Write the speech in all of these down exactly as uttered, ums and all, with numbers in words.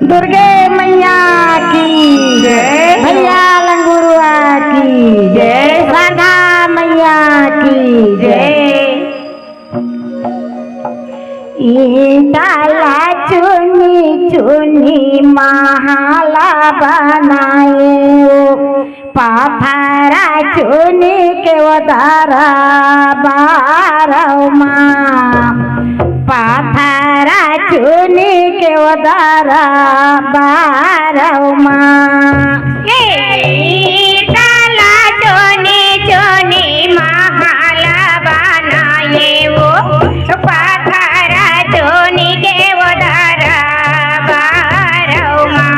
दुर्गे मैया की जय। भैया लंगुरुआ की जय। शारदा मैया की जय। ईंटा ला चुनी चुनी महल बनाए ओ, पथरा चुनी के ओ दरबारौ मा, पथरा चुनी के ओ दरबारौ मा। ए ईंटा ला चुनी चुनी महल बनाए ओ, पथरा चुनी के ओ दरबारौ मा,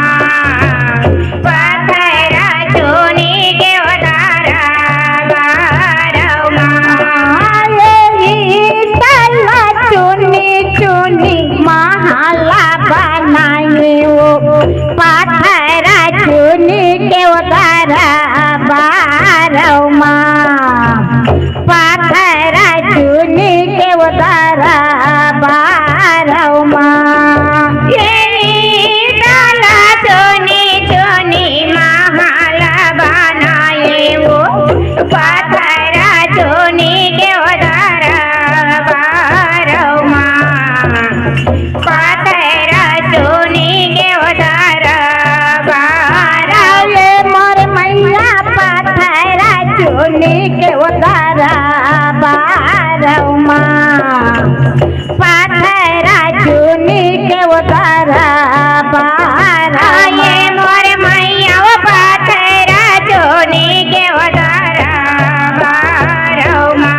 पथरा चुनी के ओ दरबारौ मा। ए ईंटा ला चुनी चुनी महल बनाए ओ, पथरा चुनी के ओ दरबारौ मा, पथरा चुनी के ओ दरबारौ मा। ए ईंटा ला चुनी चुनी महल बनाए ओ, पथरा चुनी के ओ दरबारौ मा, पथरा चुनी के ओ दरबारौ। ए मोर मैया पथरा चुनी के ओ दरबारौ मा, पथरा चुनी के ओ दरबारौ। ए मोर मैया ओ पथरा चुनी के ओ दरबारौ मा,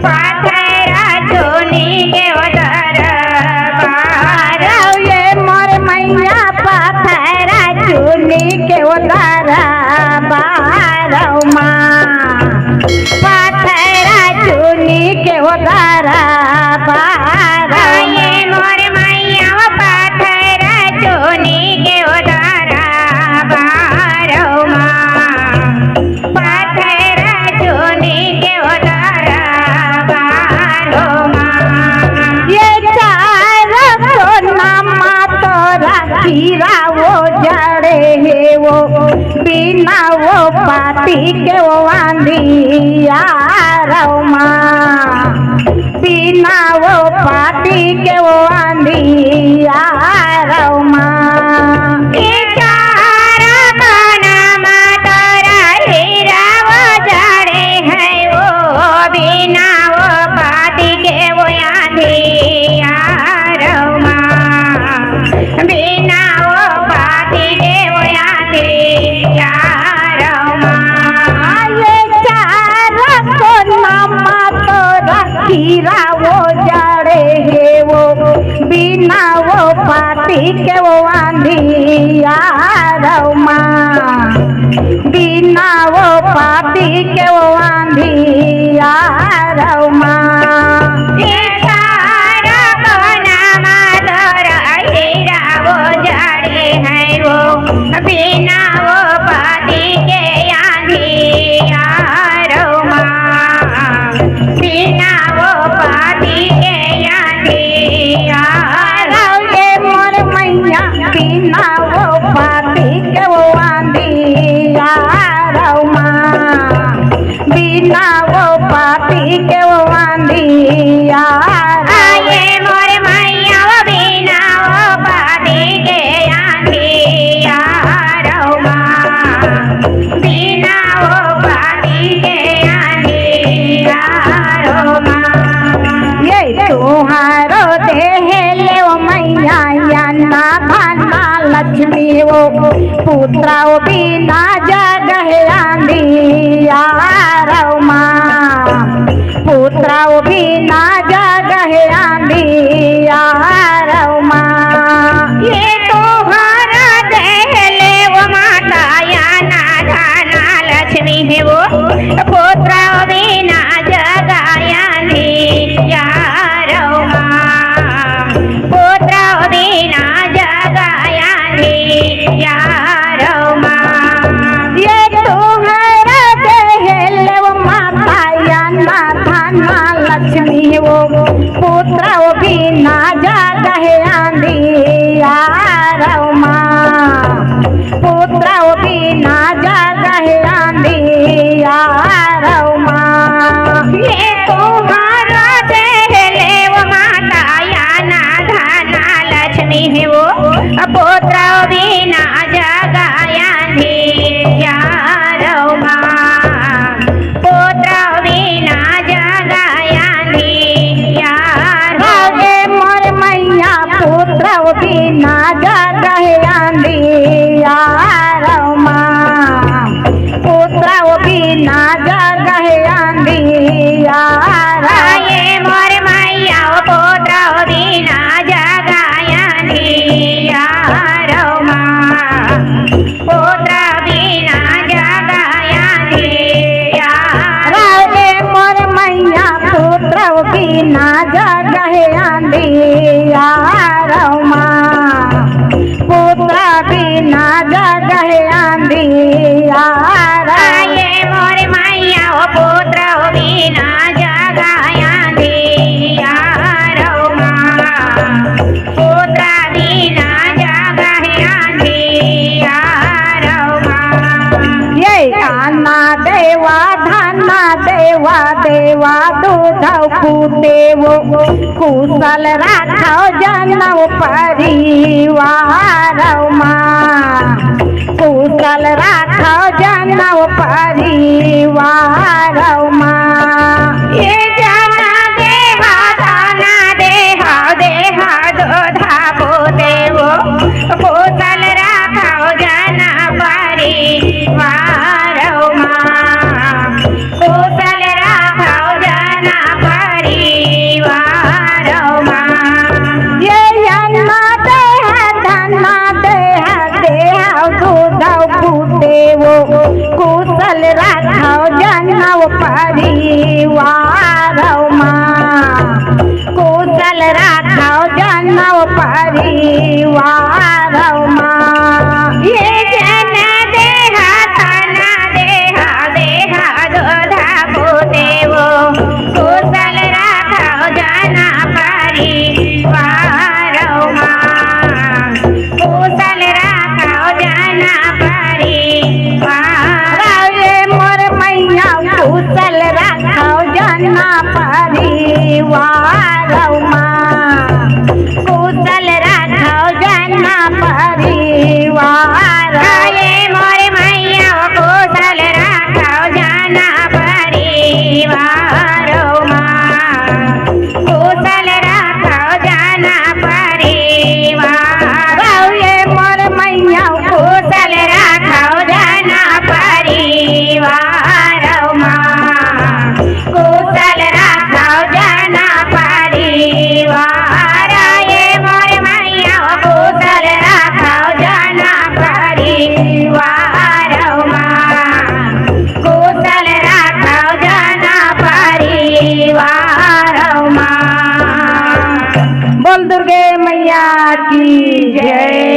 पथरा चुनी के ओ दरबारौ। ए मोर मैया पथरा चुनी के ओ दरबारौ मा, पथरा चुनी के ओ दरबारौ। ए मोर मैया ओ पथरा चुनी के ओ दरबारौ मा, पथरा चुनी के ओ दरबारौ मा। ए चार कोना मा तोर हीरा ओ जड़े हे ओ, बिना ओ पाती के ओ अंधियारौ मा, बिना ओ पाती के ओ अंधियारौ मा। ए चार कोना मा तोर हीरा ओ जड़े हे ओ, बिना ओ पाती के ओ अंधियारौ मा, बिना ओ पाती के ओ अंधियारौ मा। ए चार कोना मा तोर हीरा ओ जड़े हे ओ, बिना ओ पाती के ओ अंधियारौ मा, बिना ओ पाती के ओ अंधियारौ मा। ए चार कोना मा तोर हीरा ओ जड़े हे ओ, बिना ओ पाती के अंधियारौ मा, बिना ओ पाती के अंधियारौ। ए मोर मैया बिना ओ पाती के ओ अंधियारौ मा, बिना ओ पाती के ओ अंधियारौ। ए मोर मैया ओ बिना ओ पाती के अंधियारौ मा, बिना ओ पाती के अंधियारौ मा। ए तुंहर देहे ले ओ मैया अन्ना धना लक्ष्मी ओ, पुत्र ओ बिना जग हे अंधियारौ मा, पुत्र ओ बिना जग हे अंधियारौ मा। ए तुंहर देहे ले ओ माता अन्ना धना लक्ष्मी हे ओ, पुत्र ओ बिना जग हे अंधियारौ मा, पुत्र ओ बिना जग हे अंधियारौ मा। ए हे वो पुत्र बिना जग अंधियारो माँ, पुत्र बिना जग अंधियारो। हे मोर मैया, पुत्र बिना जग अंधियारो माँ, पुत्र बिना जग अंधियारो। हे मोर मैया, पुत्र बिना जग अंधियारो माँ, पुत्र बिना जग अंधियारो। हे मोर मैया, पुत्र बिना जग अंधियारो माँ, पुत्र बिना जग अंधियारो। हे मोर मैया, ओ पुत्र बिना जग अंधियारो माँ, पुत्र बिना जग अंधियारो माँ। ये अन्न देवा, धन देवा, देवा दूध पूत वो, कुशल राखव जनम परिवारो माँ, कुशल राखव जनम परिवारो माँ। ये जन देहा, दाना देहा, देहा दूध पूत वो, कुशल राखव जनम परिवारो माँ, कुशल राखव जनम परिवारो माँ। ये अन्न देहा, धन देहा, देहा दूध पूत वो, कुशल राखव जनम परिवारो माँ, कुशल राखव जनम परिवारो माँ। ये जन देहा, धन देहा, देहा दूध पूत वो, कुशल राखव जनम परिवारो माँ, कुशल राखव जनम परिवारो। हे मोर मैया, कुशल राखव जनम परिवारो माँ, कुशल राखव जनम परिवारो। हे मोर मैया, कुशल राखव जनम परिवारो माँ, कुशल राखव जनम परिवारो। हे मोर मैया, कुशल राखव जनम परिवारो माँ, कुशल राखव जनम परिवारो। हे मोर मैया, कुशल राखव जनम परिवारो माँ, कुशल राखव जनम परिवारो माँ। बोल दुर्गे मैया की जय।